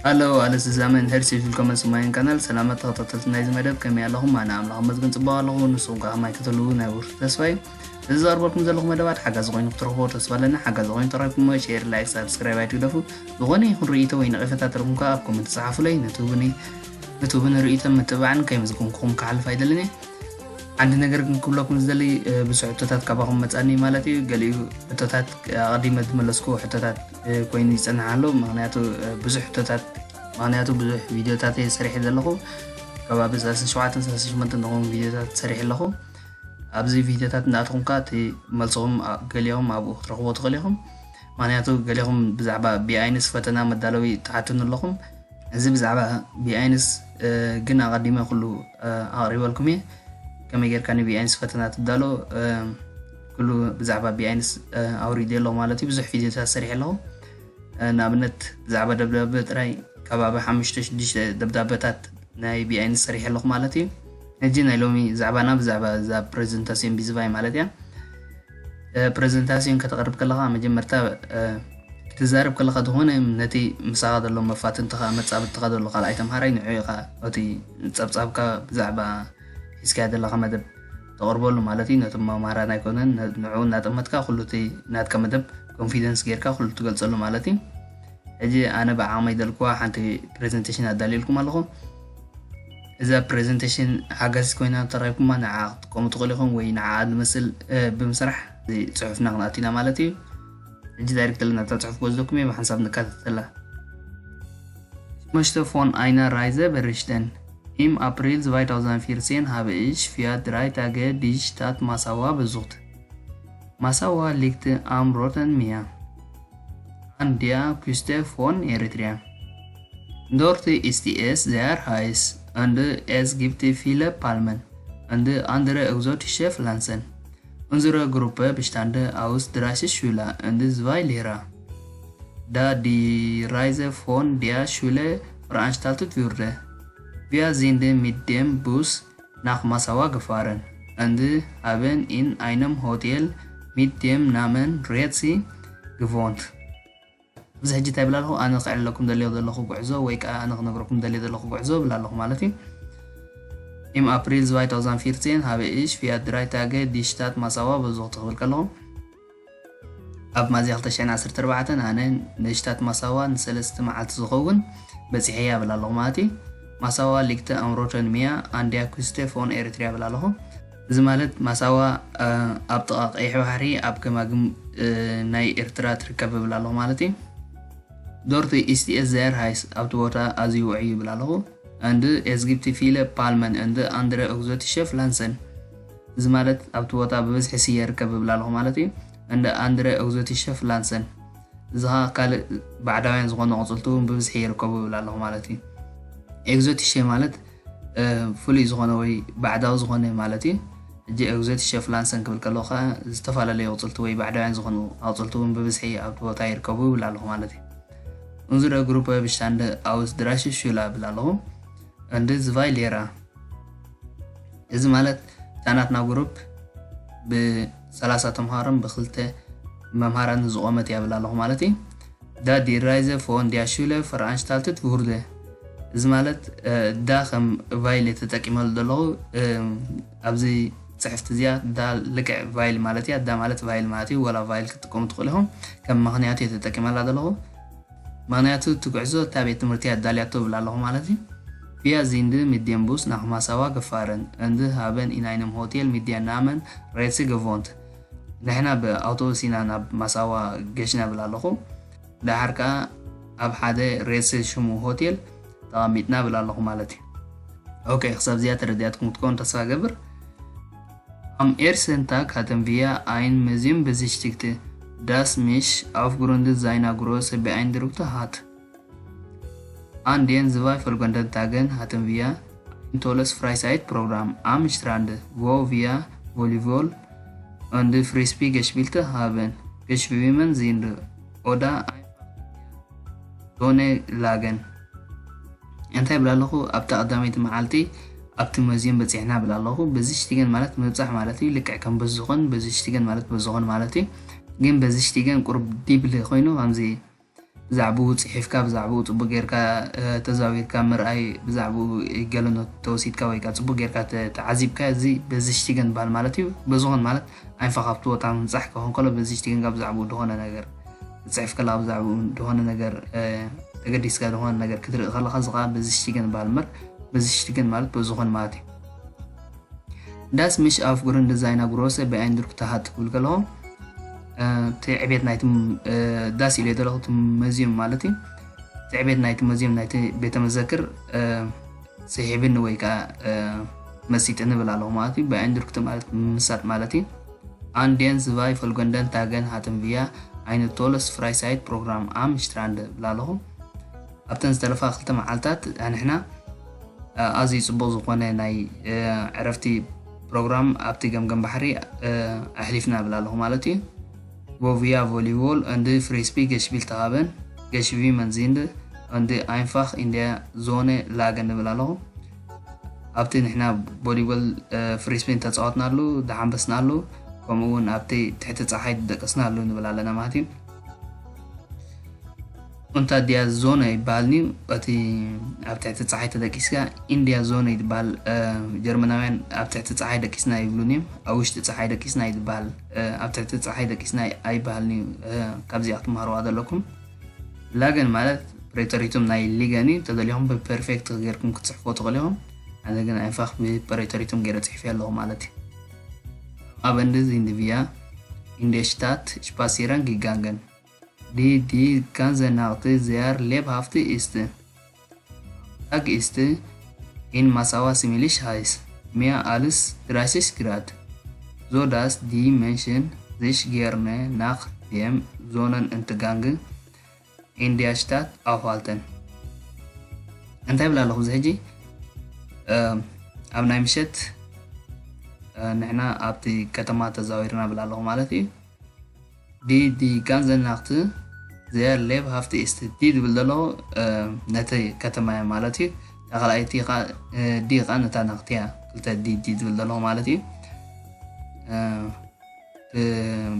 ኣሎ ኣለ ስዛመን፣ እንድሕር ሲቪል ኮመንስ ማይን ካናል። ሰላማት ተኸታተልቲ ናይዚ መደብ፣ ከመይ ኣለኹም? ኣነ ኣምላኽ መስገን ጽቡቕ ኣለኹ። ንስኹም ከኣ ከማይ ክትህልዉ ናይ ብሩህ ተስፋ እዩ። እዚ ዘቕርበልኩም ዘለኹ መደባት ሓጋዚ ኮይኑ ክትረኽቦ ተስፋ ኣለና። ሓጋዚ ኮይኑ ተረኺብኩሞ፣ ሼር፣ ላይክ፣ ሳብስክራይብ ኣይትግደፉ። ዝኾነ ይኹን ርእይቶ ወይ ነቐፌታ ተለኩም ከኣ ኣብ ኮመንት ጸሓፉለይ። ነቲ ህቡኒ ነቲ ህቡኒ ርእይቶን ምትብባዕን ከይምዝጉምኩም ክሓልፍ ኣይደልን እየ። ሓንቲ ነገር ግን ክብለኩም ዝደሊ፣ እ፣ ብዙሕ ሕቶታት ካባኹም መጻኒ ማለት እዩ። ገሊኡ ሕቶታት ኣቐዲመ ዝመለስኩ ሕቶታት፣ እ፣ ኮይኑ ይጸንሕ ኣሎ። ምኽንያቱ፣ እ፣ ብዙሕ ሕቶታት፣ ምኽንያቱ ብዙሕ ቪድዮታት እየ ሰሪሐ ዘለኹ። ከባቢ ሰላሳ ሸውዓተ ሰላሳ ሸሞንተ ንኹም ቪድዮታት ሰሪሐ ኣለኹ። ኣብዚ ቪድዮታት እንዳኣተኹም ከኣ እቲ መልስኹም ኣ-፣ ገሊኹም ኣብኡ ክትረኽቦ ትኽእሉ ኢኹም። ምኽንያቱ ገሊኹም ብዛዕባ ቢኣይንስ ፈተና መዳለዊ ትሓቱኒ ኣለኹም። እዚ ብዛዕባ ቢኣይንስ፣ እ፣ ግን ኣቐዲመ ኩሉ፣ እ፣ ኣቕሪበልኩም እየ። ከመይ ጌርካ ንቢኣይንስ ፈተና ትዳሎ፣ እ፣ ኩሉ ብዛዕባ ቢኣይንስ፣ እ፣ ኣውሪደ ኣለኹ ማለት እዩ። ብዙሕ ቪድዮታት ሰሪሐ ኣለኹ። እ፣ ንኣብነት ብዛዕባ ደብዳበ ጥራይ ከባቢ ሓሙሽተ ሽዱሽተ ደብዳበታት ናይ ቢኣይንስ ሰሪሐ ኣለኹ ማለት እዩ። ሕጂ ናይ ሎሚ ዛዕባና ብዛዕባ እዛ ፕሬዘንታሲዮን ቢዝባይ ማለት እያ። እ፣ ፕሬዘንታሲዮን ከተቕርብ ከለኻ መጀመርታ፣ እ፣ ክትዛረብ ከለኻ ዝኾነ ነቲ ምሳኻ ዘሎ መፋትንትኻ፣ መጻብትኻ ዘሎ ካልኣይ ተምሃራይ ንዑ ኢኻ እቲ ጸብጻብካ ብዛዕባ ሒዝካዮ ዘለኻ መደብ ተቕርበሉ ማለት እዩ። ነቲ መምህራን ኣይኮነን፣ ን-፣ ንዑ እናጠመትካ ኩሉ እቲ ናትካ መደብ ኮንፊደንስ ጌርካ ኩሉ ትገልጸሉ ማለት እዩ። ሕጂ ኣነ ብዓቕመይ ደልኩዋ ሓንቲ ፕሬዘንቴሽን ኣዳልየልኩም ኣለኹ። እዛ ፕሬዘንቴሽን ሓጋዚት ኮይና ተራኺብኩማ ንዓ ክትጥቀሙ ትኽእሉ ኢኹም ወይ ንዓ ዝመስል፣ እ፣ ብምስራሕ እዚ ጽሑፍና ክንኣቱ ኢና ማለት እዩ። ሕጂ ዳይሬክት ኣለና እታ ጽሑፍ ክወስደኩም እየ፣ ብሓንሳብ ንከታተላ። Ich möchte von einer Reise berichten. Im April zweitausendvierzehn habe ich für drei Tage die Stadt Massawa besucht. Massawa liegt am Roten Meer, an der Küste von Eritrea. Dort ist es sehr heiß und es gibt viele Palmen und andere exotische Pflanzen. Unsere Gruppe bestand aus dreißig Schüler und zwei Lehrer. Da die Reise von der Schule veranstaltet wurde, wir sind mit dem Bus nach Massawa gefahren und haben in einem Hotel mit dem Namen Retsi gewohnt. ኣብዚ ሕጂ እንታይ ይብል ኣለኹ? ኣነ ክዕለኩም ደልዮ ዘለኹ ጉዕዞ ወይ ከኣ ኣነ ክነግረኩም ደልዮ ዘለኹ ጉዕዞ ይብል ኣለኹ ማለት እዩ። Im April zweitausendvierzehn habe ich für drei Tage die Stadt Massawa besucht ክብል ከለኹ፣ ኣብ ሚያዝያ ክልተ ሽሕን ዓሰርተ ኣርባዕተን ኣነ ንሽታት ማሳዋ ንሰለስተ መዓልቲ ዝኸውን በጺሐያ ይብል ኣለኹ ማለት እዩ። ማሳዋ liegt am Roten Meer an der Küste von Eritrea ይብል ኣለኹ። እዚ ማለት ማሳዋ፣ እ፣ ኣብ ጥቓ ቀይሕ ባሕሪ ኣብ ገማግም፣ እ፣ ናይ ኤርትራ ትርከብ ይብል ኣለኹ ማለት እዩ። Dort ist es sehr heiß፣ ኣብቲ ቦታ ኣዝዩ ውዑይ ይብል ኣለኹ። Und es gibt viele Palmen und andere exotische Pflanzen። እዚ ማለት ኣብቲ ቦታ ብብዝሒ ስየ ይርከብ ይብል ኣለኹ ማለት እዩ። Und andere exotische Pflanzen፣ እዚ ኸዓ ካልእ ባዕዳውያን ዝኾኑ ኣቑጽልቲ እውን ብብዝሒ ይርከቡ ይብል ኣለኹ ማለት እዩ። ኤግዞቲሸ ማለት፣ እ፣ ፍሉይ ዝኾነ ወይ ባዕዳዊ ዝኾነ ማለት እዩ። ሕጂ ኤግዞቲሸ ፍላንሰን ክብል ከለኹ ኸዓ ዝተፈላለዩ ኣቑጽልቲ ወይ ባዕዳውያን ዝኾኑ ኣቑጽልቲ እውን ብብዝሒ ኣብቲ ቦታ ይርከቡ ይብል ኣለኹ ማለት እዩ። Unsere Gruppe bestand aus dreißig Schüler ይብል ኣለኹ። Und zwei Lehrer። እዚ ማለት እታ ናትና ግሩፕ ብሰላሳ ተምሃሮን ብክልተ መምሃራን ዝቖመት እያ ይብል ኣለኹ ማለት እዩ። Da die Reise von der Schule veranstaltet wurde። እዚ ማለት፣ እ፣ ዳ ከም ቫይል እየ ተጠቂመሉ ዘለኹ። እ፣ ኣብዚ ጽሕፍቲ እዚኣ ዳ ልክዕ ቫይል ማለት እያ። ዳ ማለት ቫይል ማለት እዩ። ወላ ቫይል ክትጥቀሙ ትኽእሉ ኢኹም። ከም ምኽንያት እየ ተጠቂመላ ዘለኹ። ምኽንያቱ እቲ ጉዕዞ እታ ቤት ትምህርቲ ኣዳልያቶ እብል ኣለኹ ማለት እዩ። Wir sind mit dem Bus nach Massawa gefahren und haben in einem Hotel mit dem Namen Retsi gewohnt። ንሕና ብኣውቶቡስ ኢና ናብ ማሳዋ ገሽና እብል ኣለኹ። ደሓር ከኣ ኣብ ሓደ ሬትሲ ሽሙ ሆቴል ተቐሚጥና እብል ኣለኹ ማለት እዩ። ኦኬ፣ ክሳብ እዚኣ ተረዲኣትኩም ክትኮኑ ተስፋ እገብር። Am ersten Tag hatten wir ein Museum besichtigt, das mich aufgrund seiner Größe beeindruckt hat. An den zwei folgenden Tagen hatten wir ein tolles Freizeitprogramm am Strand, wo wir Volleyball und Frisbee gespielt haben, geschwommen sind oder einfach in der Sonne lagen. እንታይ ይብል ኣለኹ? ኣብታ ቀዳመይቲ መዓልቲ ኣብቲ ሙዚየም በጺሕና ይብል ኣለኹ። በዚሽቲገን ማለት ምብጻሕ ማለት እዩ። ልክዕ ከም በዝኾን፣ በዚሽቲገን ማለት በዝኾን ማለት እዩ። ግን በዚሽቲገን ቁሩብ ዲብል ኮይኑ ከምዚ ብዛዕባኡ ጽሒፍካ፣ ብዛዕባኡ ጽቡቕ ጌርካ ተዛዊርካ ምርኣይ፣ ብዛዕባኡ ገለኖት ተወሲድካ ወይ ከዓ ጽቡቕ ጌርካ ተዓዚብካ፣ እዚ በዚሽቲገን በሃል ማለት እዩ። በዝኾን ማለት ኣይንፋ ካብቲ ቦታ ምምጻሕ ክኾን ከሎ በዚሽቲገን ካብ ብዛዕባኡ ዝኾነ ነገር ትጽሕፍ ከለኻ ብዛዕባኡ ዝኾነ ነገር ተገዲስካ ዝኾነ ነገር ክትርኢ ከለኻ እዚ ከዓ በዚሽቲገን በሃል እምበር በዚሽቲገን ማለት በዝኾን ማለት እዩ። Das mich auf Grund seiner Größe beeindruckt hat ክብል ከለኹ እቲ ዕቤት ናይቲ das ኢለ ዘለኹ እቲ መዝዩም ማለት እዩ። እቲ ዕቤት ናይቲ መዝዩም ናይቲ ቤተ መዘክር ስሒብኒ ወይ ከዓ መሲጥኒ ብል ኣለኹ ማለት እዩ። Beeindruckt ማለት ምምሳጥ ማለት እዩ። An den zwei folgenden Tagen hatten wir ein tolles Freizeitprogramm am Strand ብል ኣለኹ። ኣብተን ዝተረፋ ክልተ መዓልታት ንሕና ኣዝዩ ጽቡቕ ዝኾነ ናይ ዕረፍቲ ፕሮግራም ኣብቲ ገምገም ባሕሪ ኣሕሊፍና ብል ኣለኹ ማለት እዩ። Wo wir Volleyball und Frisbee gespielt haben, geschwommen sind und einfach in der Sonne lagen ብል ኣለኹ። ኣብቲ ንሕና ቮሊቦል ፍሪስቢን ተጻወትናሉ፣ ደሓንበስናሉ፣ ከምኡ እውን ኣብቲ ትሕቲ ጸሓይ ደቀስናሉ ንብል ኣለና ማለት እዩ። Unter der Sonne ይበሃል እዩ። እቲ ኣብ ትሕቲ ጸሓይ ተደቂስካ in der Sonne ይበሃል። ጀርመናውያን ኣብ ትሕቲ ጸሓይ ደቂስና ይብሉን እዮም። ኣብ ውሽጢ ጸሓይ ደቂስና ይበሃል። ኣብ ትሕቲ ጸሓይ ደቂስና ኣይበሃልን እዩ። ካብዚኣ ክትመሃርዋ ዘለኩም። Lagen ማለት ፕሬተሪቱም ናይ ሊገን እዩ። ተደሊኹም ብፐርፌክት ጌርኩም ክትጽሕፎ ትኽእሉ ኢኹም። ኣነ ግን einfach ብፕሬተሪቱም ገይረ ጽሒፈ ኣለኹ ማለት እዩ። Am Abend sind wir in der Stadt spazieren gegangen, die die ganze Nacht sehr lebhaft ist. Tag ist in Massawa ziemlich heiß, mehr als dreißig Grad, so dass die Menschen sich gerne nach dem Sonnenuntergang in der Stadt aufhalten. እንታይ ብል ኣለኹ እዚ ሕጂ ኣብ ናይ ምሸት ንሕና ኣብቲ ከተማ ተዛዊርና ብል ኣለኹ ማለት እዩ። Die die ganze Nacht sehr lebhaft ist, die ዝብል ዘሎ ነቲ ከተማ እያ ማለት እዩ። ካልኣይቲ ዲ ከዓ ነታ ናክቲ እያ። ክልተ ዲ ዲ ዝብል ዘሎ ማለት እዩ።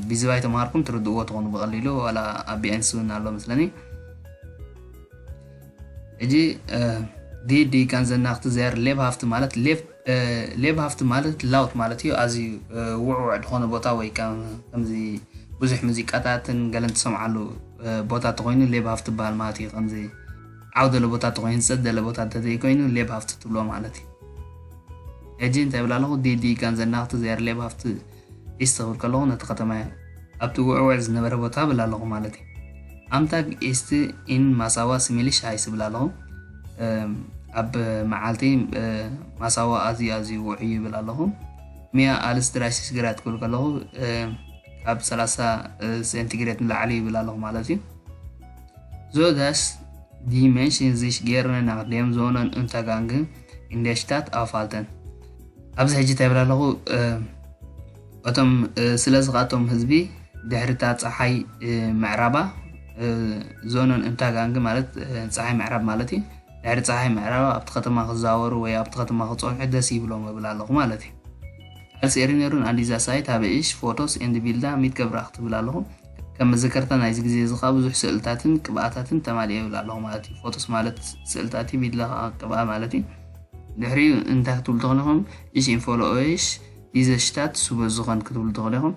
ብዝባይ ተምሃርኩም ትርድእዎ ትኾኑ ብቐሊሉ። ዋላ ኣብ ቢኤንስ እውን ኣሎ መስለኒ። ሕጂ die die ganze Nacht sehr lebhaft ማለት lebhaft ማለት ላውት ማለት እዩ። ኣዝዩ ውዕውዕ ዝኾነ ቦታ ወይ ከምዚ ብዙሕ ሙዚቃታትን ገለን ትሰምዓሉ ቦታ ተኮይኑ lebhaft ትበሃል ማለት እዩ። ከምዚ ዓው ደለ ቦታ ተኮይኑ፣ ጸጥ ደለ ቦታ እንተዘይኮይኑ lebhaft ትብሎ ማለት እዩ። ሕጂ እንታይ ብል ኣለኹ? Die die ganze Nacht sehr lebhaft ist ክብል ከለኹ ነቲ ከተማ ኣብቲ ውዕውዕ ዝነበረ ቦታ ብል ኣለኹ ማለት እዩ። Am Tag ist in Massawa ziemlich heiß ብል ኣለኹ። ኣብ መዓልቲ ማሳዋ ኣዝዩ ኣዝዩ ውዑይ ይብል ኣለኹ። Mehr als dreißig Grad ክብል ከለኹ ካብ ሰላሳ ሴንቲግሬድ ንላዕሊ ይብል ኣለኹ ማለት እዩ። So dass die Menschen sich gerne nach dem Sonnenuntergang in der Stadt aufhalten. ኣብዚ ሕጂ እንታይ ይብል ኣለኹ? እቶም ስለዚ ከኣቶም ህዝቢ ድሕሪታ ፀሓይ ምዕራባ ዞነን እንታጋንግ ማለት ፀሓይ ምዕራብ ማለት እዩ። ድሕሪ ፀሓይ ምዕራብ ኣብቲ ከተማ ክዛወሩ ወይ ኣብቲ ከተማ ክፀንሑ ደስ ይብሎም እብል ኣለኹ ማለት እዩ። Als Erinnerung an dieser Zeit habe ich Fotos und Bilder mitgebracht እብል ኣለኹ። ከም መዘከርታ ናይዚ ግዜ እዚ ከዓ ብዙሕ ስእልታትን ቅብኣታትን ተማሊኤ እብል ኣለኹ ማለት እዩ። ፎቶስ ማለት ስእልታት እዩ፣ ቢልዳ ከዓ ቅብኣ ማለት እዩ። ድሕሪኡ እንታይ ክትብሉ ተኽእሉ ኢኹም? Ich empfehle euch diese Stadt zu besuchen ክትብሉ ተኽእሉ ኢኹም።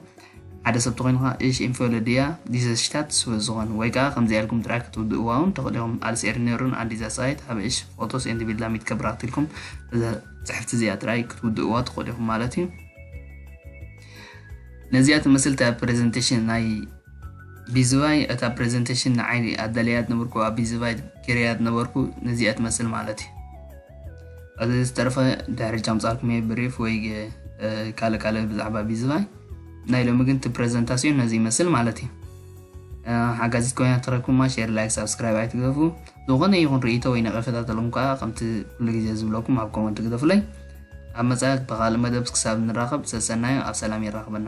ሓደ ሰብ ተኮይኑ ከዓ ich empfehle dir diese Stadt zu besuchen ወይ ከዓ ከምዚኣ ኢልኩም ጥራይ ክትውድእዋ እውን ተኽእሉ ኢኹም። Als Erinnerung an dieser Zeit habe ich Fotos und Bilder mitgebracht ኢልኩም እዛ ፅሕፍቲ እዚኣ ጥራይ ክትውድእዋ ትኽእሉ ኢኹም ማለት እዩ። ነዚኣ ትመስል እታ ፕሬዘንቴሽን ናይ ቢዝባይ፣ እታ ፕሬዘንቴሽን ንዓይ ኣዳለያ ዝነበርኩ ኣብ ቢዝባይ ገይረያ ዝነበርኩ ነዚኣ ትመስል ማለት እዩ። እዚ ዝተረፈ ድሕሪ ጃምፃልኩም እየ ብሪፍ ወይ ካልእ ካልእ ብዛዕባ ቢዝባይ። ናይ ሎሚ ግን እቲ ፕሬዘንታሲዮን ነዚ ይመስል ማለት እዩ። ሓጋዚት ኮይና ተረኩማ ሼር፣ ላይክ፣ ሳብስክራይብ ኣይትገፉ። ዝኾነ ይኹን ርእይቶ ወይ ነቐፌታ ተለኩም ከዓ ከምቲ ኩሉ ግዜ ዝብለኩም ኣብ ኮመንት ግደፉለይ። ኣብ መጻኢ ብኻልእ መደብ ክሳብ ንራኸብ ሰሰናዩ ኣብ ሰላም የራኽበና።